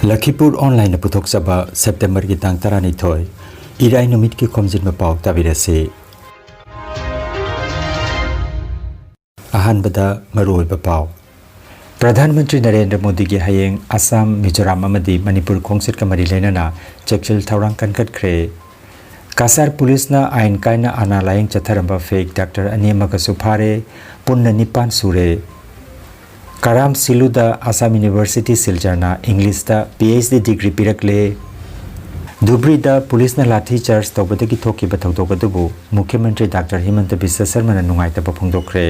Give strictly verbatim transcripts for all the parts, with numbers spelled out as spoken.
ꯂꯈꯤꯄꯨꯔ ꯑꯣꯟꯂꯥꯏꯟꯅ ꯄꯨꯊꯣꯛꯆꯕ ꯁꯦꯞꯇꯦꯝꯕꯔꯒꯤ ꯇꯥꯡ ꯇꯔꯥꯅꯤꯊꯣꯏ, ꯏꯔꯥꯏ ꯅꯨꯃꯤꯠꯀꯤ ꯈꯣꯝꯖꯤꯟꯕ ꯄꯥꯎ ꯇꯥꯕꯤꯔꯁꯤ꯫ ꯑꯍꯥꯟꯕꯗ ꯃꯔꯨꯑꯣꯏꯕ ꯄꯥꯎ꯫ ꯄ꯭ꯔꯙꯥꯟ ꯃꯟꯇ꯭ꯔꯤ ꯅꯔꯦꯟꯗ꯭ꯔ ꯃꯣꯗꯤꯒꯤ ꯍꯌꯦꯡ ꯑꯁꯥꯝ, ꯃꯤꯖꯣꯔꯥꯝ ꯑꯃꯗꯤ ꯃꯅꯤꯄꯨꯔ ꯈꯣꯡꯆꯠꯀ ꯃꯔꯤ ꯂꯩꯅꯅ ꯆꯦꯛꯁꯤꯜ ꯊꯧꯔꯥꯡ ꯀꯟꯈꯠꯈ꯭ꯔꯦ꯫ ꯀꯁꯥꯔ ꯄꯨꯂꯤꯁꯅ ꯑꯥꯏꯟ ꯀꯥꯏꯅ ꯑꯅꯥ ꯂꯥꯌꯦꯡ ꯆꯠꯊꯔꯝꯕ ꯐꯦꯛ ꯗꯥꯛꯇꯔ ꯑꯅꯤ ꯑꯃꯒꯁꯨ ꯐꯥꯔꯦ꯫ ꯄꯨꯟꯅ ꯅꯤꯄꯥꯟ ꯁꯨꯔꯦ꯫ ꯀꯔꯥꯝ ꯁꯤꯂꯨꯗ ꯑꯁꯥꯝ ꯌꯨꯅꯤꯚꯔꯁꯤꯇꯤ ꯁꯤꯜꯆꯔꯅ ꯏꯪꯂꯤꯁꯇ ꯄꯤ ꯑꯩꯆ ꯗꯤ ꯗꯤꯒ꯭ꯔꯤ ꯄꯤꯔꯛꯂꯦ꯫ ꯙꯨꯕ꯭ꯔꯤꯗ ꯄꯨꯂꯤꯁꯅ ꯂꯥꯊꯤ ꯆꯥꯔꯖ ꯇꯧꯕꯗꯒꯤ ꯊꯣꯛꯈꯤꯕ ꯊꯧꯗꯣꯛ ꯑꯗꯨꯕꯨ ꯃꯨꯈ꯭ꯌ ꯃꯟꯇ꯭ꯔꯤ ꯗꯥꯛꯇꯔ ꯍꯤꯃꯟꯇ ꯕꯤꯁ꯭ꯋ ꯁꯔꯃꯅ ꯅꯨꯡꯉꯥꯏꯇꯕ ꯐꯣꯡꯗꯣꯛꯈ꯭ꯔꯦ꯫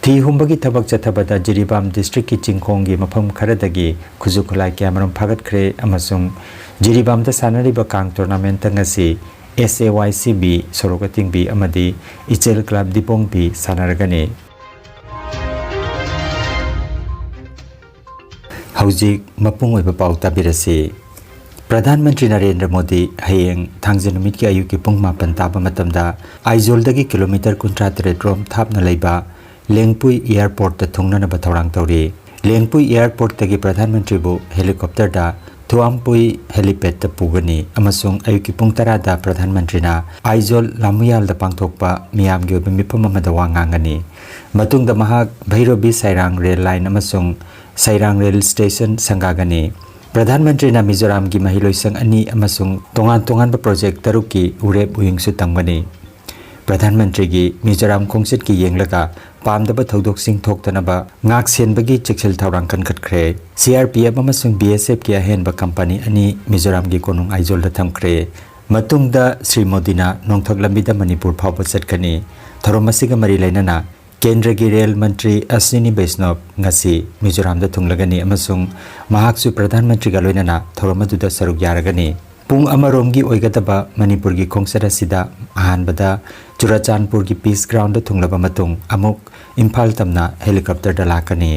ꯊꯤ ꯍꯨꯝꯕꯒꯤ ꯊꯕꯛ ꯆꯠꯊꯕꯗ ꯖꯤꯔꯤꯕꯥꯝ ꯗꯤꯁꯇ꯭ꯔꯤꯛꯀꯤ ꯆꯤꯡꯈꯣꯡꯒꯤ ꯃꯐꯝ ꯈꯔꯗꯒꯤ ꯈꯨꯠꯁꯨ ꯈꯨꯠꯂꯥꯏ ꯀꯌꯥꯃꯔꯨꯝ ꯐꯥꯒꯠꯈ꯭ꯔꯦ ꯑꯃꯁꯨꯡ ꯖꯤꯔꯤꯕꯥꯝꯗ ꯁꯥꯟꯅꯔꯤꯕ ꯀꯥꯡ ꯇꯣꯔꯅꯥꯃꯦꯟꯠꯇ ꯉꯁꯤ ꯑꯦꯁ ꯑꯦ ꯋꯥꯏ ꯁꯤ ꯕꯤ, ꯁꯣꯔꯣꯛ ꯑꯇꯤꯡꯕꯤ ꯑꯃꯗꯤ ꯏꯆꯦꯜ ꯀ꯭ꯂꯕ ꯗꯤꯄꯣꯡꯕꯤ ꯁꯥꯟꯅꯔꯒꯅꯤ꯫ ꯍꯧꯖꯤꯛ ꯃꯄꯨꯡ ꯑꯣꯏꯕ ꯄꯥꯎ ꯇꯥꯕꯤꯔꯁꯤ꯫ ꯄ꯭ꯔꯙꯥꯟ ꯃꯟꯇ꯭ꯔꯤ ꯅꯔꯦꯟꯗ꯭ꯔ ꯃꯣꯗꯤ ꯍꯌꯦꯡ ꯊꯥꯡꯖ ꯅꯨꯃꯤꯠꯀꯤ ꯑꯌꯨꯛꯀꯤ ꯄꯨꯡ ꯃꯥꯄꯟ ꯇꯥꯕ ꯃꯇꯝꯗ ꯑꯥꯏꯖꯣꯜꯗꯒꯤ ꯀꯤꯂꯣꯃꯤꯇꯔ ꯀꯨꯟꯊ꯭ꯔꯥ ꯇꯔꯦꯠ ꯔꯣꯝ ꯊꯥꯞꯅ ꯂꯩꯕ ꯂꯦꯡꯄꯨꯏ ꯑꯦꯌꯔꯄꯣꯔꯠꯇ ꯊꯨꯡꯅꯅꯕ ꯊꯧꯔꯥꯡ ꯇꯧꯔꯤ꯫ ꯂꯦꯡꯄꯨꯏ ꯑꯦꯌꯔꯄꯣꯔꯠꯇꯒꯤ ꯄ꯭ꯔꯙꯥꯟ ꯃꯟꯇ꯭ꯔꯤꯕꯨ ꯍꯦꯂꯤꯀꯣꯞꯇꯔꯗ ꯊꯨꯑꯥꯝꯄꯨꯏ ꯍꯦꯂꯤꯄꯦꯗꯇ ꯄꯨꯒꯅꯤ ꯑꯃꯁꯨꯡ ꯑꯌꯨꯛꯀꯤ ꯄꯨꯡ ꯇꯔꯥꯗ ꯄ꯭ꯔꯙꯥꯟ ꯃꯟꯇ꯭ꯔꯤꯅ ꯑꯥꯏꯖꯣꯜ ꯂꯥꯃꯨꯌꯥꯜꯗ ꯄꯥꯡꯊꯣꯛꯄ ꯃꯤꯌꯥꯝꯒꯤ ꯑꯣꯏꯕ ꯃꯤꯐꯝ ꯑꯃꯗ ꯋꯥ ꯉꯥꯡꯒꯅꯤ꯫ ꯃꯇꯨꯡꯗ ꯃꯍꯥꯛ ꯚꯩꯔꯣꯕꯤ ꯁꯥꯏꯔꯥꯡ ꯔꯦꯜ ꯂꯥꯏꯟ ꯑꯃꯁꯨꯡ ꯁꯥꯏꯔꯥꯡ ꯔꯦꯜ ꯁ꯭ꯇꯦꯁꯟ ꯁꯪꯒꯥꯒꯅꯤ꯫ ꯄ꯭ꯔꯙꯥꯟ ꯃꯟꯇ꯭ꯔꯤꯅ ꯃꯤꯖꯣꯔꯥꯝꯒꯤ ꯃꯍꯩꯂꯣꯏꯁꯪ ꯑꯅꯤ ꯑꯃꯁꯨꯡ ꯇꯣꯉꯥꯟ ꯇꯣꯉꯥꯟꯕ ꯄ꯭ꯔꯣꯖꯦꯛ ꯇꯔꯨꯛꯀꯤ ꯎꯔꯦꯞ ꯎꯌꯨꯡꯁꯨ ꯇꯝꯒꯅꯤ꯫ ꯄ꯭ꯔꯙꯥꯟ ꯃꯟꯇ꯭ꯔꯤꯒꯤ ꯃꯤꯖꯣꯔꯥꯝ ꯈꯣꯡꯆꯠꯀꯤ ꯌꯦꯡꯂꯒ ꯄꯥꯝꯗꯕ ꯊꯧꯗꯣꯛꯁꯤꯡ ꯊꯣꯛꯇꯅꯕ ꯉꯥꯛ ꯁꯦꯟꯕꯒꯤ ꯆꯦꯛꯁꯤꯜ ꯊꯧꯔꯥꯡ ꯀꯟꯈꯠꯈ꯭ꯔꯦ꯫ ꯁꯤ ꯑꯥꯔ ꯄꯤ ꯑꯦꯐ ꯑꯃꯁꯨꯡ ꯕꯤ ꯑꯦꯁ ꯑꯦꯐꯀꯤ ꯑꯍꯦꯟꯕ ꯀꯝꯄꯅꯤ ꯑꯅꯤ ꯃꯤꯖꯣꯔꯥꯝꯒꯤ ꯀꯣꯅꯨꯡ ꯑꯥꯏꯖꯣꯜꯗ ꯊꯝꯈ꯭ꯔꯦ꯫ ꯃꯇꯨꯡꯗ ꯁ꯭ꯔꯤ ꯃꯣꯗꯤꯅ ꯅꯣꯡꯊꯛ ꯂꯝꯕꯤꯗ ꯃꯅꯤꯄꯨꯔ ꯐꯥꯎꯕ ꯆꯠꯀꯅꯤ꯫ ꯊꯧꯔꯝ ꯑꯁꯤꯒ ꯃꯔꯤ ꯂꯩꯅꯅ ꯀꯦꯟꯗ꯭ꯔꯒꯤ ꯔꯦꯜ ꯃꯟꯇ꯭ꯔꯤ ꯑꯁ꯭ꯋꯤꯅꯤ ꯕꯩꯁꯅꯣꯕ ꯉꯁꯤ ꯃꯤꯖꯣꯔꯥꯝꯗ ꯊꯨꯡꯂꯒꯅꯤ ꯑꯃꯁꯨꯡ ꯃꯍꯥꯛꯁꯨ ꯄ꯭ꯔꯙꯥꯟ ꯃꯟꯇ꯭ꯔꯤꯒ ꯂꯣꯏꯅꯅ ꯊꯧꯔꯝ ꯑꯗꯨꯗ ꯁꯔꯨꯛ ꯌꯥꯔꯒꯅꯤ꯫ ꯄꯨꯡ ꯑꯃꯔꯣꯝꯒꯤ ꯑꯣꯏꯒꯗꯕ ꯃꯅꯤꯄꯨꯔꯒꯤ ꯈꯣꯡꯆꯠ ꯑꯁꯤꯗ ꯑꯍꯥꯟꯕꯗ ꯆꯨꯔꯥꯆꯥꯟꯄꯨꯔꯒꯤ ꯄꯤꯁ ꯒ꯭ꯔꯥꯎꯟꯗ ꯊꯨꯡꯂꯕ ꯃꯇꯨꯡ ꯑꯃꯨꯛ ꯏꯝꯐꯥꯜ ꯇꯝꯅ ꯍꯦꯂꯤꯀꯣꯞꯇꯔꯗ ꯂꯥꯛꯀꯅꯤ꯫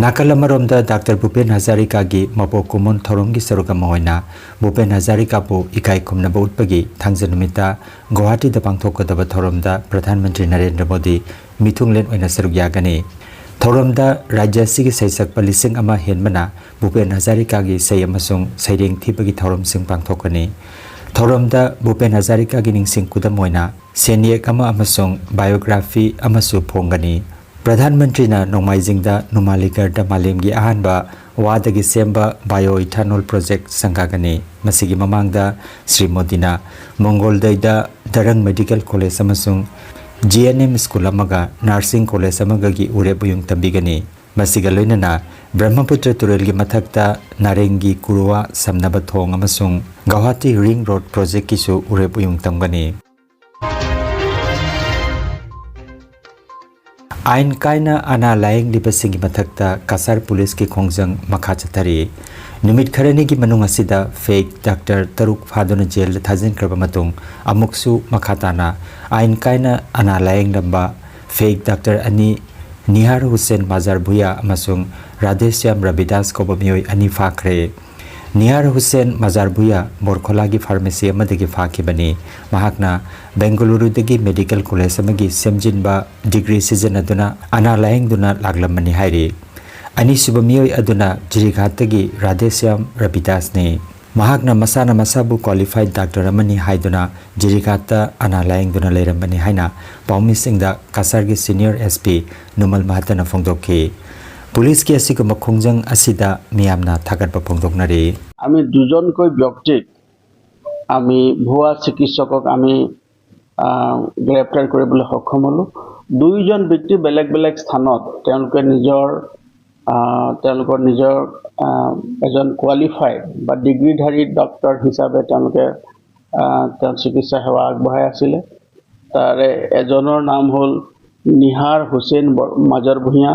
ꯅꯥꯀꯜ ꯑꯃꯔꯣꯝꯗ ꯗꯥꯛꯇꯔ ꯚꯨꯄꯦꯟ ꯍꯖꯥꯔꯤꯀꯥꯒꯤ ꯃꯄꯣꯛ ꯀꯨꯝꯑꯣꯟ ꯊꯧꯔꯝꯒꯤ ꯁꯔꯨꯛ ꯑꯃ ꯑꯣꯏꯅ ꯚꯨꯄꯦꯟ ꯍꯖꯥꯔꯤꯀꯥꯕꯨ ꯏꯀꯥꯏ ꯈꯨꯝꯅꯕ ꯎꯠꯄꯒꯤ ꯊꯥꯡꯖ ꯅꯨꯃꯤꯠꯇ ꯒꯨꯋꯥꯍꯥꯇꯤꯗ ꯄꯥꯡꯊꯣꯛꯀꯗꯕ ꯊꯧꯔꯝꯗ ꯄ꯭ꯔꯙꯥꯟ ꯃꯟꯇ꯭ꯔꯤ ꯅꯔꯦꯟꯗ꯭ꯔ ꯃꯣꯗꯤ ꯃꯤꯊꯨꯡꯂꯦꯟ ꯑꯣꯏꯅ ꯁꯔꯨꯛ ꯌꯥꯒꯅꯤ꯫ ꯊꯧꯔꯝꯗ ꯔꯥꯖ꯭ꯌ ꯑꯁꯤꯒꯤ ꯁꯩꯁꯛꯄ ꯂꯤꯁꯤꯡ ꯑꯃ ꯍꯦꯟꯕꯅ ꯚꯨꯄꯦꯟ ꯍꯖꯥꯔꯤꯀꯥꯒꯤ ꯏꯁꯩ ꯑꯃꯁꯨꯡ ꯁꯩꯔꯦꯡ ꯊꯤꯕꯒꯤ ꯊꯧꯔꯝꯁꯤꯡ ꯄꯥꯡꯊꯣꯛꯀꯅꯤ꯫ ꯊꯧꯔꯝꯗ ꯚꯨꯄꯦꯟ ꯍꯖꯥꯔꯤꯀꯥꯒꯤ ꯅꯤꯡꯁꯤꯡ ꯈꯨꯗꯝ ꯑꯣꯏꯅ ꯁꯦꯟꯌꯦꯛ ꯑꯃ ꯑꯃꯁꯨꯡ biography ꯑꯃꯁꯨ ꯐꯣꯡꯒꯅꯤ꯫ ꯄ꯭ꯔꯙꯥꯟ ꯃꯟꯇ꯭ꯔꯤꯅ ꯅꯣꯡꯃꯥꯏꯖꯤꯡꯗ ꯅꯨꯃꯥꯂꯤꯒꯔꯗ ꯃꯥꯂꯦꯝꯒꯤ ꯑꯍꯥꯟꯕ ꯋꯥꯗꯒꯤ ꯁꯦꯝꯕ bioethanol project ꯁꯪꯒꯥꯒꯅꯤ꯫ ꯃꯁꯤꯒꯤ ꯃꯃꯥꯡꯗ ꯁ꯭ꯔꯤ ꯃꯣꯗꯤꯅ ꯃꯣꯡꯒꯣꯜꯗꯩꯗ ꯗꯔꯪ ꯃꯦꯗꯤꯀꯦꯜ ꯀꯣꯂꯦꯖ ꯑꯃꯁꯨꯡ G N M ꯁ꯭ꯀꯨꯜ ꯑꯃꯒ ꯅꯔꯁꯤꯡ ꯀꯣꯂꯦꯖ ꯑꯃꯒꯒꯤ ꯎꯔꯦꯞ ꯎꯌꯨꯡ ꯇꯝꯕꯤꯒꯅꯤ꯫ ꯃꯁꯤꯒ ꯂꯣꯏꯅꯅ ꯕ꯭ꯔꯍ꯭ꯃꯄꯨꯇ꯭ꯔ ꯇꯨꯔꯦꯜꯒꯤ ꯃꯊꯛꯇ ꯅꯥꯔꯦꯡꯒꯤ ꯀꯨꯔꯨꯋꯥ ꯁꯝꯅꯕ ꯊꯣꯡ ꯑꯃꯁꯨꯡ ꯒꯧꯍꯥꯇꯤ ꯔꯤꯡ ꯔꯣꯗ ꯄ꯭ꯔꯣꯖꯦꯛꯀꯤꯁꯨ ꯎꯔꯦꯞ ꯎꯌꯨꯡ ꯇꯝꯒꯅꯤ꯫ ꯑꯥꯏꯟ ꯀꯥꯏꯅ ꯑꯅꯥ ꯂꯥꯌꯦꯡꯂꯤꯕꯁꯤꯡꯒꯤ ꯃꯊꯛꯇ ꯀꯁꯥꯔ ꯄꯨꯂꯤꯁꯀꯤ ꯈꯣꯡꯖꯪ ꯃꯈꯥ ꯆꯠꯊꯔꯤ꯫ ꯅꯨꯃꯤꯠ ꯈꯔꯅꯤꯒꯤ ꯃꯅꯨꯡ ꯑꯁꯤꯗ ꯐꯦꯛ ꯗꯥꯛꯇꯔ ꯇꯔꯨꯛ ꯐꯥꯗꯨꯅ ꯖꯦꯜꯗ ꯊꯥꯖꯤꯟꯈ꯭ꯔꯕ ꯃꯇꯨꯡ ꯑꯃꯨꯛꯁꯨ ꯃꯈꯥ ꯇꯥꯅ ꯑꯥꯏꯟ ꯀꯥꯏꯅ ꯑꯅꯥ ꯂꯥꯌꯦꯡꯂꯝꯕ ꯐꯦꯛ ꯗꯥꯛꯇꯔ ꯑꯅꯤ ꯅꯤꯍꯥꯔ ꯍꯨꯁꯦꯟ ꯃꯥꯖꯥꯔ ꯚꯨꯌꯥ ꯑꯃꯁꯨꯡ ꯔꯥꯙꯦꯁ꯭ꯌꯥꯝ ꯔꯕꯤꯗꯥꯁ ꯀꯧꯕ ꯃꯤꯑꯣꯏ ꯑꯅꯤ ꯐꯥꯈ꯭ꯔꯦ꯫ ꯅꯤꯍꯥꯔ ꯍꯨꯁꯦꯟ ꯃꯥꯖꯥꯔ ꯚꯨꯌꯥ ꯕꯣꯔꯈꯣꯂꯥꯒꯤ ꯐꯥꯔꯃꯥꯁꯤ ꯑꯃꯗꯒꯤ ꯐꯥꯈꯤꯕꯅꯤ꯫ ꯃꯍꯥꯛꯅ ꯕꯦꯡꯒꯂꯨꯔꯨꯗꯒꯤ ꯃꯦꯗꯤꯀꯦꯜ ꯀꯣꯂꯦꯖ ꯑꯃꯒꯤ ꯁꯦꯝꯖꯤꯟꯕ ꯗꯤꯒ꯭ꯔꯤ ꯁꯤꯖꯤꯟꯅꯗꯨꯅ ꯑꯅꯥ ꯂꯥꯌꯦꯡꯗꯨꯅ ꯂꯥꯛꯂꯝꯕꯅꯤ ꯍꯥꯏꯔꯤ꯫ ꯑꯅꯤꯁꯨꯕ ꯃꯤꯑꯣꯏ ꯑꯗꯨꯅ ꯖꯤꯔꯤꯘꯥꯠꯇꯒꯤ ꯔꯥꯙꯦꯁ꯭ꯌꯥꯝ ꯔꯕꯤꯗꯥꯁꯅꯤ꯫ ꯃꯍꯥꯛꯅ ꯃꯁꯥꯅ ꯃꯁꯥꯕꯨ qualified ꯗꯥꯛꯇꯔ ꯑꯃꯅꯤ ꯍꯥꯏꯗꯨꯅ ꯖꯤꯔꯤꯘꯥꯠꯇ ꯑꯅꯥ ꯂꯥꯌꯦꯡꯗꯨꯅ ꯂꯩꯔꯝꯕꯅꯤ ꯍꯥꯏꯅ ꯄꯥꯎꯃꯤꯁꯤꯡꯗ ꯀꯁꯥꯔꯒꯤ senior S P ꯅꯨꯃꯜ ꯃꯍꯠꯇꯅ ꯐꯣꯡꯗꯣꯛꯈꯤ꯫ ꯄꯨꯂꯤꯁꯀꯤ ꯑꯁꯤꯒꯨꯝꯕ ꯈꯣꯡꯖꯪ ꯑꯁꯤꯗ ꯃꯤꯌꯥꯝꯅ ꯊꯥꯒꯠꯄ ꯐꯣꯡꯗꯣꯛꯅꯔꯤ꯫ আমি দুজনকৈ ব্যক্তিক আমি ভুৱা চিকিৎসকক আমি আহ, গ্ৰেপ্তাৰ কৰিবলৈ সক্ষম হ'লোঁ। দুয়োজন ব্যক্তি বেলেগ বেলেগ স্থানত তেওঁলোকে নিজৰ আহ, তেওঁলোকৰ নিজৰ আহ, এজন কোৱালিফাইড বা ডিগ্ৰীধাৰী ডক্তৰ হিচাপে তেওঁলোকে আহ, তেওঁ চিকিৎসা সেৱা আগবঢ়াই আছিলে। তাৰে এজনৰ নাম হ'ল নিহাৰ হুছেইন ব- মাজৰ ভূঞা।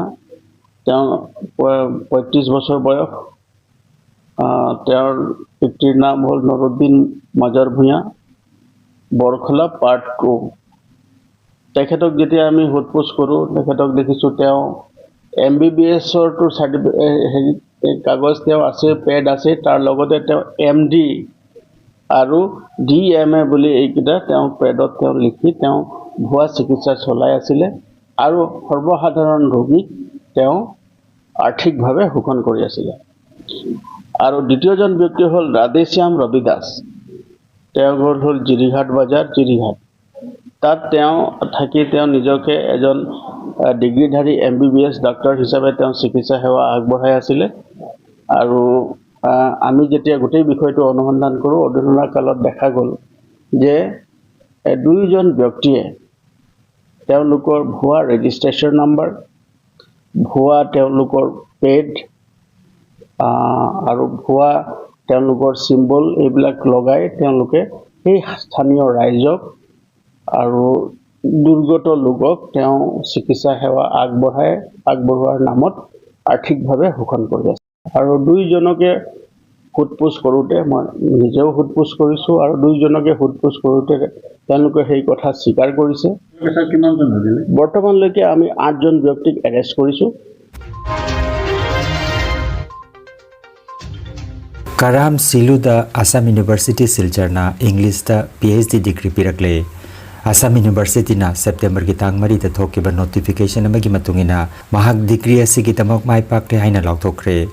তেওঁ প- পঁয়ত্ৰিছ বছৰ বয়স। আহ, তেওঁৰ পিতৃৰ নাম হ'ল নৰুদ্দিন মাজৰ ভূঞা, বৰখলা পাৰ্ট টু। তেখেতক যেতিয়া আমি সোধ পোছ কৰোঁ, তেখেতক দেখিছোঁ তেওঁ এম বি বি এছৰটো চাৰ্টিফি- এ, হেৰি, এ, কাগজ তেওঁ আছে, পেড আছে, তাৰ লগতে তেওঁ এম ডি আৰু ডি এম এ বুলি এইকেইটা তেওঁ পেডত তেওঁ লিখি তেওঁ ভুৱা চিকিৎসা চলাই আছিলে আৰু সৰ্বসাধাৰণ ৰোগীক তেওঁ আৰ্থিকভাৱে শোষণ কৰি আছিলে। আৰু দ্বিতীয়জন ব্যক্তি হ'ল ৰাধেশ্যাম ৰবি দাস। তেওঁৰ ঘৰ হ'ল জিৰিঘাট বজাৰ, জিৰিঘাট। তাত তেওঁ থাকি তেওঁ নিজকে এজন, আহ, ডিগ্ৰীধাৰী এম বি বি এছ ডাক্তৰ হিচাপে তেওঁ চিকিৎসা সেৱা আগবঢ়াই আছিলে। আৰু, আহ, আমি যেতিয়া গোটেই বিষয়টো অনুসন্ধান কৰোঁ, অনুসন্ধান কালত দেখা গ'ল যে, এ, দুয়োজন ব্যক্তিয়ে তেওঁলোকৰ ভুৱা ৰেজিষ্ট্ৰেশ্যন নাম্বাৰ, ভুৱা তেওঁলোকৰ পেড, আহ, আৰু ভুৱা তেওঁলোকৰ চিম্বল, এইবিলাক লগাই তেওঁলোকে সেই স্থানীয় ৰাইজক আৰু দুৰ্গত লোকক তেওঁ চিকিৎসা সেৱা আগবঢ়াই, আগবঢ়োৱাৰ নামত আৰ্থিকভাৱে শোষণ কৰি আছে। আৰু দুইজনকে সোধ পোছ কৰোঁতে, মই নিজেও সোধ পোছ কৰিছোঁ আৰু দুইজনকে সোধ পোছ কৰোঁতে তেওঁলোকে সেই কথা স্বীকাৰ কৰিছে। বৰ্তমানলৈকে আমি আঠজন ব্যক্তিক এৰেষ্ট কৰিছোঁ। ꯀꯔꯥꯝ ꯁꯤꯂꯨꯗ ꯑꯁꯥꯝ ꯌꯨꯅꯤꯚꯔꯁꯤꯇꯤ ꯁꯤꯜꯆꯔꯅ ꯏꯪꯂꯤꯁꯇ ꯄꯤ ꯑꯩꯆ ꯗꯤ ꯗꯤꯒ꯭ꯔꯤ ꯄꯤꯔꯛꯂꯦ꯫ ꯑꯁꯥꯝ ꯌꯨꯅꯤꯚꯔꯁꯤꯇꯤꯅ ꯁꯦꯞꯇꯦꯝꯕꯔꯒꯤ ꯇꯥꯡ ꯃꯔꯤꯗ ꯊꯣꯛꯈꯤꯕ ꯅꯣꯇꯤꯐꯤꯀꯦꯁꯟ ꯑꯃꯒꯤ ꯃꯇꯨꯡ ꯏꯟꯅ ꯃꯍꯥꯛ ꯗꯤꯒ꯭ꯔꯤ ꯑꯁꯤꯒꯤꯗꯃꯛ ꯃꯥꯏ ꯄꯥꯛꯂꯦ ꯍꯥꯏꯅ ꯂꯥꯎꯊꯣꯛꯈ꯭ꯔꯦ꯫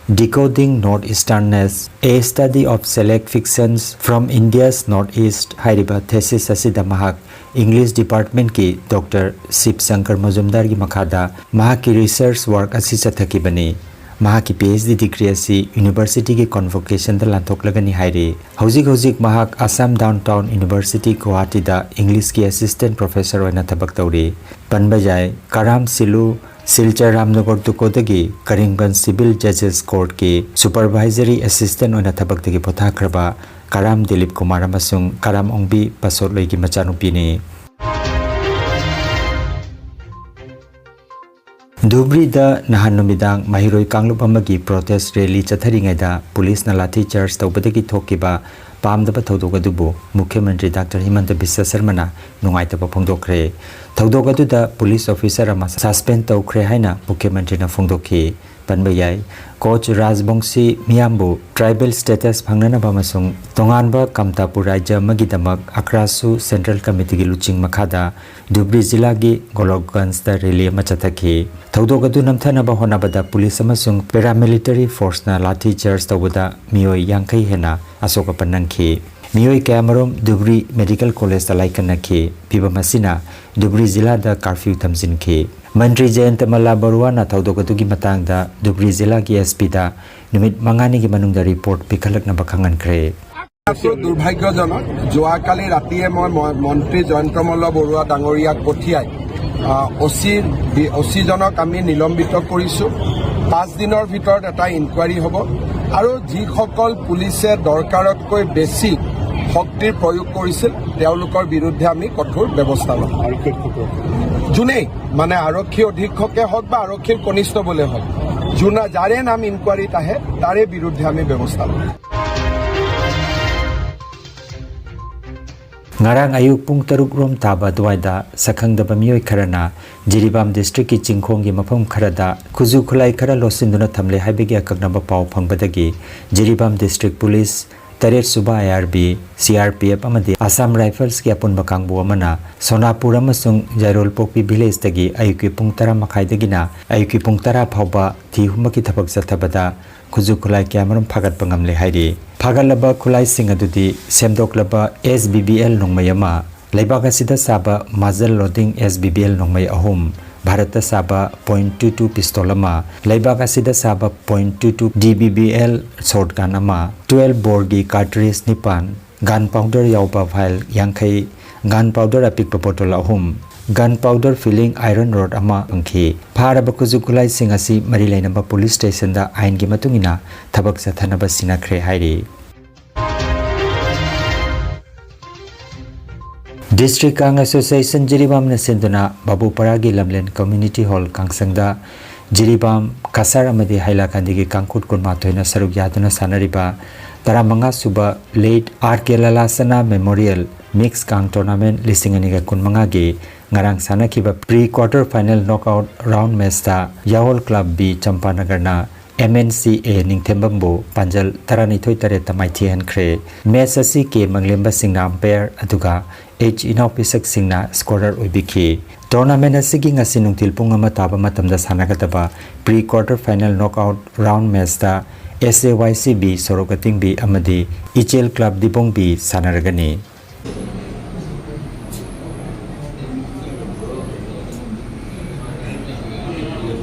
Decoding North Easterness, A Study of Select Fictions from India's Northeast ꯍꯥꯏꯔꯤꯕ ꯊꯦꯁꯤꯁ ꯑꯁꯤꯗ ꯃꯍꯥꯛ ꯏꯪꯂꯤꯁ ꯗꯤꯄꯥꯔꯠꯃꯦꯟꯠꯀꯤ ꯗꯣꯛꯇꯔ ꯁꯤꯕ ꯁꯪꯀꯔ ꯃꯖꯨꯝꯗꯥꯔꯒꯤ ꯃꯈꯥꯗ ꯃꯍꯥꯛꯀꯤ ꯔꯤꯁꯔꯆ ꯋꯥꯔꯛ ꯑꯁꯤ ꯆꯠꯊꯈꯤꯕꯅꯤ꯫ ꯃꯍꯥꯛꯀꯤ ꯄꯤ ꯑꯩꯆ ꯗꯤ ꯗꯤꯒ꯭ꯔꯤ ꯑꯁꯤ ꯌꯨꯅꯤꯚꯔꯁꯤꯇꯤꯒꯤ ꯀꯣꯟꯚꯣꯀꯦꯁꯟꯗ ꯂꯥꯟꯊꯣꯛꯂꯒꯅꯤ ꯍꯥꯏꯔꯤ꯫ ꯍꯧꯖꯤꯛ ꯍꯧꯖꯤꯛ ꯃꯍꯥꯛ ꯑꯁꯥꯝ ꯗꯥꯎꯟ ꯇꯥꯎꯟ ꯌꯨꯅꯤꯚꯔꯁꯤꯇꯤ ꯒꯨꯋꯥꯍꯥꯇꯤꯗ ꯏꯪꯂꯤꯁꯀꯤ ꯑꯦꯁꯤꯁꯇꯦꯟꯠ ꯄ꯭ꯔꯣꯐꯦꯁꯔ ꯑꯣꯏꯅ ꯊꯕꯛ ꯇꯧꯔꯤ꯫ ꯄꯟꯕ ꯌꯥꯏ, ꯀꯔꯥꯝ ꯁꯤꯂꯨ ꯁꯤꯜꯆꯔ ꯔꯥꯝꯅꯒꯔ ꯇꯨꯀꯣꯗꯒꯤ ꯀꯔꯤꯡꯕꯟ ꯁꯤꯚꯤꯜ ꯖꯖꯦꯁ ꯀꯣꯔꯠꯀꯤ ꯁꯨꯄꯔꯚꯥꯏꯖꯔꯤ ꯑꯦꯁꯤꯁꯇꯦꯟꯠ ꯑꯣꯏꯅ ꯊꯕꯛꯇꯒꯤ ꯄꯣꯊꯥꯈ꯭ꯔꯕ ꯀꯔꯥꯝ ꯗꯤꯂꯤꯞ ꯀꯨꯃꯥꯔ ꯑꯃꯁꯨꯡ ꯀꯔꯥꯝ ꯑꯣꯡꯕꯤ ꯄꯥꯁꯣꯠꯂꯣꯏꯒꯤ ꯃꯆꯥꯅꯨꯄꯤꯅꯤ꯫ ꯙꯨꯕ꯭ꯔꯤꯗ ꯅꯍꯥꯟ ꯅꯨꯃꯤꯗꯥꯡ ꯃꯍꯩꯔꯣꯏ ꯀꯥꯡꯂꯨꯞ ꯑꯃꯒꯤ ꯄ꯭ꯔꯣꯇꯦꯁ ꯔꯦꯂꯤ ꯆꯠꯊꯔꯤꯉꯩꯗ ꯄꯨꯂꯤꯁꯅ ꯂꯥꯊꯤ ꯆꯥꯔꯖ ꯇꯧꯕꯗꯒꯤ ꯊꯣꯛꯈꯤꯕ ꯄꯥꯝꯗꯕ ꯊꯧꯗꯣꯛ ꯑꯗꯨꯕꯨ ꯃꯨꯈ꯭ꯌ ꯃꯟꯇ꯭ꯔꯤ ꯗꯥꯛꯇꯔ ꯍꯤꯃꯟꯇ ꯕꯤꯁ꯭ꯋ ꯁꯔꯃꯅ ꯅꯨꯡꯉꯥꯏꯇꯕ ꯐꯣꯡꯗꯣꯛꯈ꯭ꯔꯦ꯫ ꯊꯧꯗꯣꯛ ꯑꯗꯨꯗ ꯄꯨꯂꯤꯁ ꯑꯣꯐꯤꯁꯔ ꯑꯃ ꯁꯁꯄꯦꯟ ꯇꯧꯈ꯭ꯔꯦ ꯍꯥꯏꯅ ꯃꯨꯈ꯭ꯌ ꯃꯟꯇ꯭ꯔꯤꯅ ꯐꯣꯡꯗꯣꯛꯈꯤ꯫ ꯄꯟꯕ ꯌꯥꯏ꯫ ꯀꯣꯆ ꯔꯥꯖꯕꯪꯁꯤ ꯃꯤꯌꯥꯝꯕꯨ ꯇ꯭ꯔꯥꯏꯕꯦꯜ ꯁ꯭ꯇꯦꯇꯁ ꯐꯪꯅꯅꯕ ꯑꯃꯁꯨꯡ ꯇꯣꯉꯥꯟꯕ ꯀꯝꯇꯥꯄꯨꯔ ꯔꯥꯏꯖ꯭ꯌ ꯑꯃꯒꯤꯗꯃꯛ ꯑꯀ꯭ꯔꯥꯁꯨ ꯁꯦꯟꯇ꯭ꯔꯦꯜ ꯀꯃꯤꯇꯤꯒꯤ ꯂꯨꯆꯤꯡ ꯃꯈꯥꯗ ꯙꯨꯕ꯭ꯔꯤ ꯖꯤꯂꯥꯒꯤ ꯒꯣꯂꯣꯛꯒꯟꯖꯗ ꯔꯦꯂꯤ ꯑꯃ ꯆꯠꯊꯈꯤ꯫ ꯊꯧꯗꯣꯛ ꯑꯗꯨ ꯅꯝꯊꯅꯕ ꯍꯣꯠꯅꯕꯗ ꯄꯨꯂꯤꯁ ꯑꯃꯁꯨꯡ ꯄꯦꯔꯥꯃꯤꯂꯤꯇꯔꯤ ꯐꯣꯔꯁꯅ ꯂꯥꯊꯤ ꯆꯥꯔꯖ ꯇꯧꯕꯗ ꯃꯤꯑꯣꯏ ꯌꯥꯡꯈꯩ ꯍꯦꯟꯅ ꯑꯁꯣꯛ ꯑꯄꯟ ꯅꯪꯈꯤ꯫ ꯃꯤꯑꯣꯏ ꯀꯌꯥꯃꯔꯨꯝ ꯙꯨꯕ꯭ꯔꯤ ꯃꯦꯗꯤꯀꯦꯜ ꯀꯣꯂꯦꯖꯇ ꯂꯥꯏꯀꯠꯅꯈꯤ꯫ ꯐꯤꯚꯝ ꯑꯁꯤꯅ ꯙꯨꯕ꯭ꯔꯤ ꯖꯤꯂꯥꯗ ꯀꯥꯔꯐ꯭ꯌꯨ ꯊꯝꯖꯤꯟꯈꯤ꯫ ꯃꯟꯇ꯭ꯔꯤ ꯖꯌꯟꯇ ꯃꯜꯂꯥ ꯕꯔꯨꯋꯥꯅ ꯊꯧꯗꯣꯛ ꯑꯗꯨꯒꯤ ꯃꯇꯥꯡꯗ ꯙꯨꯕ꯭ꯔꯤ ꯖꯤꯂꯥꯒꯤ ꯑꯦꯁ ꯄꯤꯗ ꯅꯨꯃꯤꯠ ꯃꯉꯥꯅꯤꯒꯤ ꯃꯅꯨꯡꯗ ꯔꯤꯄꯣꯔꯠ ꯄꯤꯈꯠꯂꯛꯅꯕ ꯈꯪꯍꯟꯈ꯭ꯔꯦ꯫ দুৰ্ভাগ্যজনক, যোৱাকালি ৰাতিয়ে মই ম-, মন্ত্ৰী জয়ন্ত মল্ল বৰুৱা ডাঙৰীয়াক পঠিয়াই, আহ, অ' চিৰ বি-, অ' চিজনক আমি নিলম্বিত কৰিছোঁ। পাঁচ দিনৰ ভিতৰত এটা ইনকুৱাৰী হ'ব আৰু যিসকল পুলিচে দৰকাৰতকৈ বেছি শক্তিৰ প্ৰয়োগ কৰিছিল, তেওঁলোকৰ বিৰুদ্ধে আমি কঠোৰ ব্যৱস্থা ল'ম। আৰক্ষী অধীক্ষক। যোনেই, মানে, আৰক্ষী অধীক্ষকে হওক বা আৰক্ষীৰ কনিষ্টবলে হওক, যোনা-, যাৰে নাম ইনকুৱাৰীত আহে, তাৰে বিৰুদ্ধে আমি ব্যৱস্থা ল'ম। Ngarang ayuk pung taruk rom taba duwaida sakhangdaba miyoi kharana Jiribam district ki chingkhonggi mapham kharada khuju khulai khara losinduna thamle haibagi akaknaba pao phangbadagi Jiribam district police taret suba I R B, C R P F amadi Assam Rifles ki apunba kangbu amana Sonapur amasung Jairol Pokpi village dagi ayuki pung tara makhai dagina ayuki pung tara phauba thi humaki thabak chathabada khuju khulai kayamarum phagatpa ngamle hairi. Phagatlaba khulaising adudi semdoklaba S B B L nongmai ama, leibak asida saba muzzle loading S B B L nongmai ahum, Bharatta saba point two two pistol ama, leibak asida saba point two two D B B L shotgun ama, twelve bore gi cartridge nipan, gunpowder ꯌꯥꯎꯕ vial ꯌꯥꯡꯈꯩ, gunpowder ꯑꯄꯤꯛꯄ bottle ꯑꯍꯨꯝ, gunpowder filling iron rod ꯑꯃ ꯐꯪꯈꯤ꯫ ꯐꯥꯔꯕ ꯈꯨꯠꯁꯨ ꯈꯨꯠꯂꯥꯏꯁꯤꯡ ꯑꯁꯤ ꯃꯔꯤ ꯂꯩꯅꯕ police stationꯗ ꯑꯥꯏꯟꯒꯤ ꯃꯇꯨꯡ ꯏꯟꯅ ꯊꯕꯛ ꯆꯠꯊꯅꯕ ꯁꯤꯟꯅꯈ꯭ꯔꯦ ꯍꯥꯏꯔꯤ꯫ District Kang Association ꯖꯤꯔꯤꯕꯥꯝꯅ ꯁꯤꯟꯗꯨꯅ ꯕꯥꯕꯨꯄꯥꯔꯥꯒꯤ ꯂꯝꯂꯦꯟ Community Hall ꯀꯥꯡꯁꯪꯗ ꯖꯤꯔꯤꯕꯥꯝ, ꯀꯁꯥꯔ ꯑꯃꯗꯤ ꯍꯥꯏꯂꯥꯀꯟꯗꯤꯒꯤ ꯀꯥꯡꯈꯨꯠ ꯀꯨꯟꯃꯥꯊꯣꯏꯅ ꯁꯔꯨꯛ ꯌꯥꯗꯨꯅ ꯁꯥꯟꯅꯔꯤꯕ ꯇꯔꯥꯃꯉꯥ ꯁꯨꯕ Late R K Lalasana Memorial Mix Kang Tournament ꯂꯤꯁꯤꯡ ꯑꯅꯤꯒ ꯀꯨꯟꯃꯉꯥꯒꯤ ꯉꯔꯥꯡ ꯁꯥꯟꯅꯈꯤꯕ pre quarter final knockout round matchꯇ ꯌꯥꯋꯣꯜ Club B ꯆꯝꯄꯥꯅꯒꯔꯅ M N C A ꯅꯤꯡꯊꯦꯝꯕꯝꯕꯨ ꯄꯥꯟꯖꯜ ꯇꯔꯥꯅꯤꯊꯣꯏ ꯇꯔꯦꯠꯇ ꯃꯥꯏꯊꯤꯍꯟꯈ꯭ꯔꯦ꯫ Match ꯑꯁꯤ K ꯃꯪꯂꯦꯝꯕ ꯁꯤꯡꯅ umpire ꯑꯗꯨꯒ H ꯏꯅꯥꯎꯄꯤꯁꯛ ꯁꯤꯡꯅ scorer ꯑꯣꯏꯕꯤꯈꯤ꯫ Tournament ꯑꯁꯤꯒꯤ ꯉꯁꯤ ꯅꯨꯡꯊꯤꯜ ꯄꯨꯡ ꯑꯃ ꯇꯥꯕ ꯃꯇꯝꯗ ꯁꯥꯟꯅꯒꯗꯕ pre quarter final knockout round matchꯇ S A Y C B ꯁꯣꯔꯣꯛ ꯑꯇꯤꯡꯕꯤ ꯑꯃꯗꯤ ꯏꯆꯦꯜ Club ꯗꯤꯕꯣꯡꯕꯤ ꯁꯥꯟꯅꯔꯒꯅꯤ꯫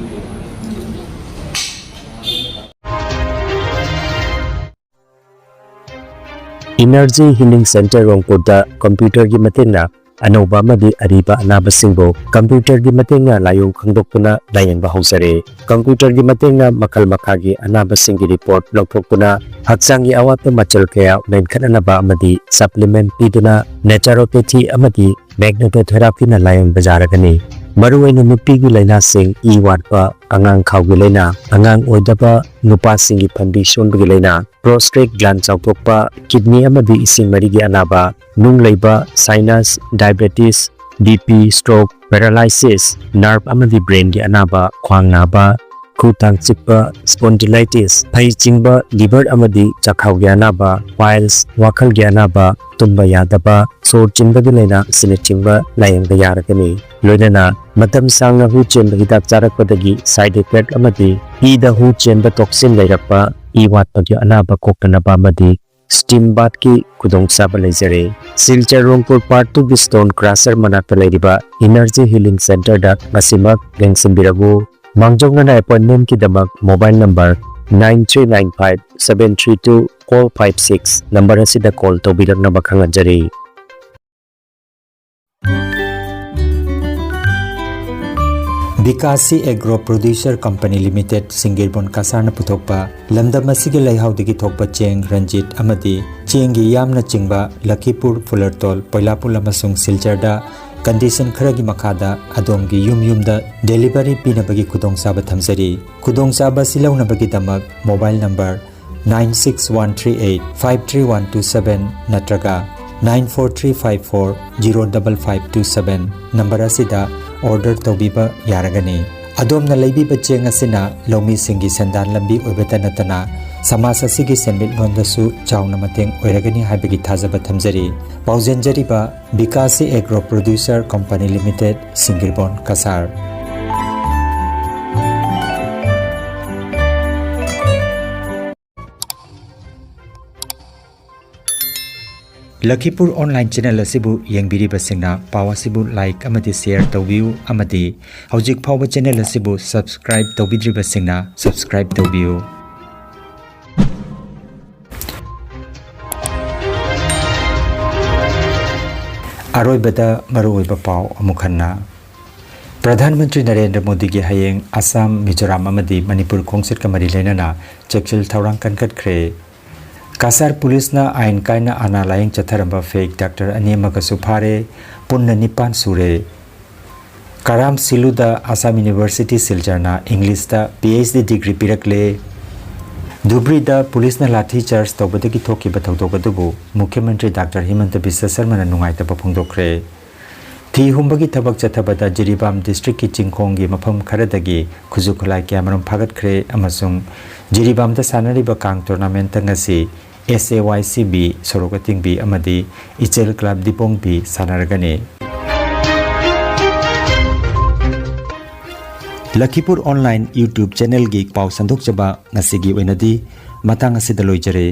Energy Healing Center ꯔꯣꯡꯄꯨꯔꯗ computerꯒꯤ ꯃꯇꯦꯡꯅ ꯑꯅꯧꯕ ꯑꯃꯗꯤ ꯑꯔꯤꯕ ꯑꯅꯥꯕꯁꯤꯡꯕꯨ computerꯒꯤ ꯃꯇꯦꯡꯅ ꯂꯥꯏꯑꯣꯡ ꯈꯪꯗꯣꯛꯇꯨꯅ ꯂꯥꯌꯦꯡꯕ ꯍꯧꯖꯔꯦ꯫ Computerꯒꯤ ꯃꯇꯦꯡꯅ ꯃꯈꯜ ꯃꯈꯥꯒꯤ ꯑꯅꯥꯕꯁꯤꯡꯒꯤ report ꯂꯧꯊꯣꯛꯇꯨꯅ ꯍꯛꯆꯥꯡꯒꯤ ꯑꯋꯥꯠꯄ ꯃꯆꯜ ꯀꯌꯥ ꯃꯦꯟꯈꯠꯅꯅꯕ ꯑꯃꯗꯤ supplement ꯄꯤꯗꯨꯅ naturopathy ꯑꯃꯗꯤ magnetotherapyꯅ ꯂꯥꯌꯦꯡꯕ ꯌꯥꯔꯒꯅꯤ꯫ ꯃꯔꯨꯑꯣꯏꯅ ꯅꯨꯄꯤꯒꯤ ꯂꯥꯏꯅꯥꯁꯤꯡ, ꯏ ꯋꯥꯠꯄ, ꯑꯉꯥꯡ ꯈꯥꯎꯒꯤ ꯂꯥꯏꯅꯥ, ꯑꯉꯥꯡ ꯑꯣꯏꯗꯕ, ꯅꯨꯄꯥꯁꯤꯡꯒꯤ ꯐꯟꯕꯤ ꯁꯣꯟꯕꯒꯤ ꯂꯥꯏꯅꯥ, prostate gland ꯆꯥꯎꯊꯣꯛꯄ, kidney ꯑꯃꯗꯤ ꯏꯁꯤꯡ ꯃꯔꯤꯒꯤ ꯑꯅꯥꯕ, ꯅꯨꯡ ꯂꯩꯕ, sinus, diabetes, B P, stroke, paralysis, nerve ꯑꯃꯗꯤ brainꯒꯤ ꯑꯅꯥꯕ, ꯈ꯭ꯋꯥꯡ ꯅꯥꯕ, ꯈꯨ ꯇꯥꯡ ꯆꯤꯛꯄ, spondylitis, ꯐꯩ ꯆꯤꯡꯕ, liver ꯑꯃꯗꯤ ꯆꯥꯛꯈꯥꯎꯒꯤ ꯑꯅꯥꯕ, piles, ꯋꯥꯈꯜꯒꯤ ꯑꯅꯥꯕ, ꯇꯨꯝꯕ ꯌꯥꯗꯕ, ꯁꯣꯔ ꯆꯤꯟꯕꯒꯤ ꯂꯥꯏꯅꯥ ꯑꯁꯤꯅꯆꯤꯡꯕ ꯂꯥꯌꯦꯡꯕ ꯌꯥꯔꯒꯅꯤ꯫ ꯂꯣꯏꯅꯅ ꯃꯇꯝ ꯁꯥꯡꯅ ꯍꯨ ꯆꯦꯟꯕ ꯍꯤꯗꯥꯛ ꯆꯥꯔꯛꯄꯗꯒꯤ side effect ꯑꯃꯗꯤ ꯏꯗ ꯍꯨ ꯆꯦꯟꯕ toxin ꯂꯩꯔꯛꯄ, ꯏ ꯋꯥꯠꯄꯒꯤ ꯑꯅꯥꯕ ꯀꯣꯛꯇꯅꯕ ꯑꯃꯗꯤ steam bathꯀꯤ ꯈꯨꯗꯣꯡꯆꯥꯕ ꯂꯩꯖꯔꯦ꯫ ꯁꯤꯜꯆꯔ ꯔꯣꯡꯄꯨꯔ Part Twoꯒꯤ Stone Crusher ꯃꯅꯥꯛꯇ ꯂꯩꯔꯤꯕ Energy Healing Centerꯗ ꯉꯁꯤꯃꯛ ꯌꯦꯡꯁꯤꯟꯕꯤꯔꯛꯎ꯫ ꯃꯥꯡꯖꯧꯅꯅ appointmentꯀꯤꯗꯃꯛ mobile number nine three nine five seven three two four five six number ꯑꯁꯤꯗ call ꯇꯧꯕꯤꯔꯛꯅꯕ ꯈꯪꯍꯟꯖꯔꯤ꯫ ꯕꯤꯀꯥꯁꯤ Agro Producer Company Limited, ꯁꯤꯡꯒꯤꯔꯕꯣꯟ ꯀꯁꯥꯔꯅ ꯄꯨꯊꯣꯛꯄ ꯂꯝꯗꯝ ꯑꯁꯤꯒꯤ ꯂꯩꯍꯥꯎꯗꯒꯤ ꯊꯣꯛꯄ ꯆꯦꯡ ꯔꯟꯖꯤꯠ ꯑꯃꯗꯤ ꯆꯦꯡꯒꯤ ꯌꯥꯝꯅ ꯆꯤꯡꯕ ꯂꯈꯤꯄꯨꯔ, ꯐꯨꯂꯔꯇꯣꯜ, ꯄꯣꯏꯂꯥꯄꯨꯜ ꯑꯃꯁꯨꯡ ꯁꯤꯜꯆꯔꯗ condition ꯈꯔꯒꯤ ꯃꯈꯥꯗ ꯑꯗꯣꯝꯒꯤ ꯌꯨꯝ ꯌꯨꯝꯗ delivery ꯄꯤꯅꯕꯒꯤ ꯈꯨꯗꯣꯡꯆꯥꯕ ꯊꯝꯖꯔꯤ꯫ ꯈꯨꯗꯣꯡꯆꯥꯕ ꯑꯁꯤ ꯂꯧꯅꯕꯒꯤꯗꯃꯛ mobile number nine six one three eight five three one two seven ꯅꯠꯇ꯭ꯔꯒ nine four three five four zero five five two seven number ꯑꯁꯤꯗ order ꯇꯧꯕꯤꯕ ꯌꯥꯔꯒꯅꯤ꯫ ꯑꯗꯣꯝꯅ ꯂꯩꯕꯤꯕ ꯆꯦꯡ ꯑꯁꯤꯅ ꯂꯧꯃꯤꯁꯤꯡꯒꯤ ꯁꯦꯟꯗꯥꯟ ꯂꯝꯕꯤ ꯑꯣꯏꯕꯇ ꯅꯠꯇꯅ ꯁꯃꯥꯖ ꯑꯁꯤꯒꯤ ꯁꯦꯟꯃꯤꯠꯂꯣꯟꯗꯁꯨ ꯆꯥꯎꯅ ꯃꯇꯦꯡ ꯑꯣꯏꯔꯒꯅꯤ ꯍꯥꯏꯕꯒꯤ ꯊꯥꯖꯕ ꯊꯝꯖꯔꯤ꯫ ꯄꯥꯎꯖꯦꯟꯖꯔꯤꯕ Bikashi agro producer company limited, Singirbon, Cachar. Lakhipur online channel ꯑꯁꯤꯕꯨ ꯌꯦꯡꯕꯤꯔꯤꯕꯁꯤꯡꯅ ꯄꯥꯎ ꯑꯁꯤꯕꯨ like ꯑꯃꯗꯤ share ꯇꯧꯕꯤꯌꯨ ꯑꯃꯗꯤ ꯍꯧꯖꯤꯛ ꯐꯥꯎꯕ channel ꯑꯁꯤꯕꯨ subscribe ꯇꯧꯕꯤꯗ꯭ꯔꯤꯕꯁꯤꯡꯅ subscribe ꯇꯧꯕꯤꯌꯨ꯫ ꯑꯔꯣꯏꯕꯗ ꯃꯔꯨꯑꯣꯏꯕ ꯄꯥꯎ ꯑꯃꯨꯛ ꯍꯟꯅ꯫ ꯄ꯭ꯔꯙꯥꯟ ꯃꯟꯇ꯭ꯔꯤ ꯅꯔꯦꯟꯗ꯭ꯔ ꯃꯣꯗꯤꯒꯤ ꯍꯌꯦꯡ ꯑꯁꯥꯝ, ꯃꯤꯖꯣꯔꯥꯝ ꯑꯃꯗꯤ ꯃꯅꯤꯄꯨꯔ ꯈꯣꯡꯆꯠꯀ ꯃꯔꯤ ꯂꯩꯅꯅ ꯆꯦꯛꯁꯤꯜ ꯊꯧꯔꯥꯡ ꯀꯟꯈꯠꯈ꯭ꯔꯦ꯫ ꯀꯁꯥꯔ ꯄꯨꯂꯤꯁꯅ ꯑꯥꯏꯟ ꯀꯥꯏꯅ ꯑꯅꯥ ꯂꯥꯌꯦꯡ ꯆꯠꯊꯔꯝꯕ fake doctor ꯑꯅꯤ ꯑꯃꯒꯁꯨ ꯐꯥꯔꯦ꯫ ꯄꯨꯟꯅ ꯅꯤꯄꯥꯟ ꯁꯨꯔꯦ꯫ ꯀꯔꯥꯝ ꯁꯤꯂꯨꯗ ꯑꯁꯥꯝ ꯌꯨꯅꯤꯚꯔꯁꯤꯇꯤ ꯁꯤꯜꯆꯔꯅ ꯏꯪꯂꯤꯁꯇ PhD degree ꯄꯤꯔꯛꯂꯦ꯫ ꯙꯨꯕ꯭ꯔꯤꯗ ꯄꯨꯂꯤꯁꯅ ꯂꯥꯊꯤ ꯆꯥꯔꯖ ꯇꯧꯕꯗꯒꯤ ꯊꯣꯛꯈꯤꯕ ꯊꯧꯗꯣꯛ ꯑꯗꯨꯕꯨ ꯃꯨꯈ꯭ꯌ ꯃꯟꯇ꯭ꯔꯤ ꯗꯥꯛꯇꯔ ꯍꯤꯃꯟꯇ ꯕꯤꯁ꯭ꯋ ꯁꯔꯃꯅ ꯅꯨꯡꯉꯥꯏꯇꯕ ꯐꯣꯡꯗꯣꯛꯈ꯭ꯔꯦ꯫ ꯊꯤ ꯍꯨꯝꯕꯒꯤ ꯊꯕꯛ ꯆꯠꯊꯕꯗ ꯖꯤꯔꯤꯕꯥꯝ district ꯀꯤ ꯆꯤꯡꯈꯣꯡꯒꯤ ꯃꯐꯝ ꯈꯔꯗꯒꯤ ꯈꯨꯠꯁꯨ ꯈꯨꯠꯂꯥꯏ ꯀꯌꯥꯃꯔꯨꯝ ꯐꯥꯒꯠꯈ꯭ꯔꯦ ꯑꯃꯁꯨꯡ ꯖꯤꯔꯤꯕꯥꯝꯗ ꯁꯥꯟꯅꯔꯤꯕ ꯀꯥꯡ tournament ꯇ ꯉꯁꯤ SAYCB, ꯁꯣꯔꯣꯛ ꯑꯇꯤꯡꯕꯤ ꯑꯃꯗꯤ ꯏꯆꯦꯜ club ꯗꯤꯄꯣꯡꯕꯤ ꯁꯥꯟꯅꯔꯒꯅꯤ꯫ ꯂꯈꯤꯄꯨꯔ online YouTube channel ꯒꯤ ꯄꯥꯎ ꯁꯟꯗꯣꯛꯆꯕ ꯉꯁꯤꯒꯤ ꯑꯣꯏꯅꯗꯤ ꯃꯇꯥꯡ ꯑꯁꯤꯗ ꯂꯣꯏꯖꯔꯦ꯫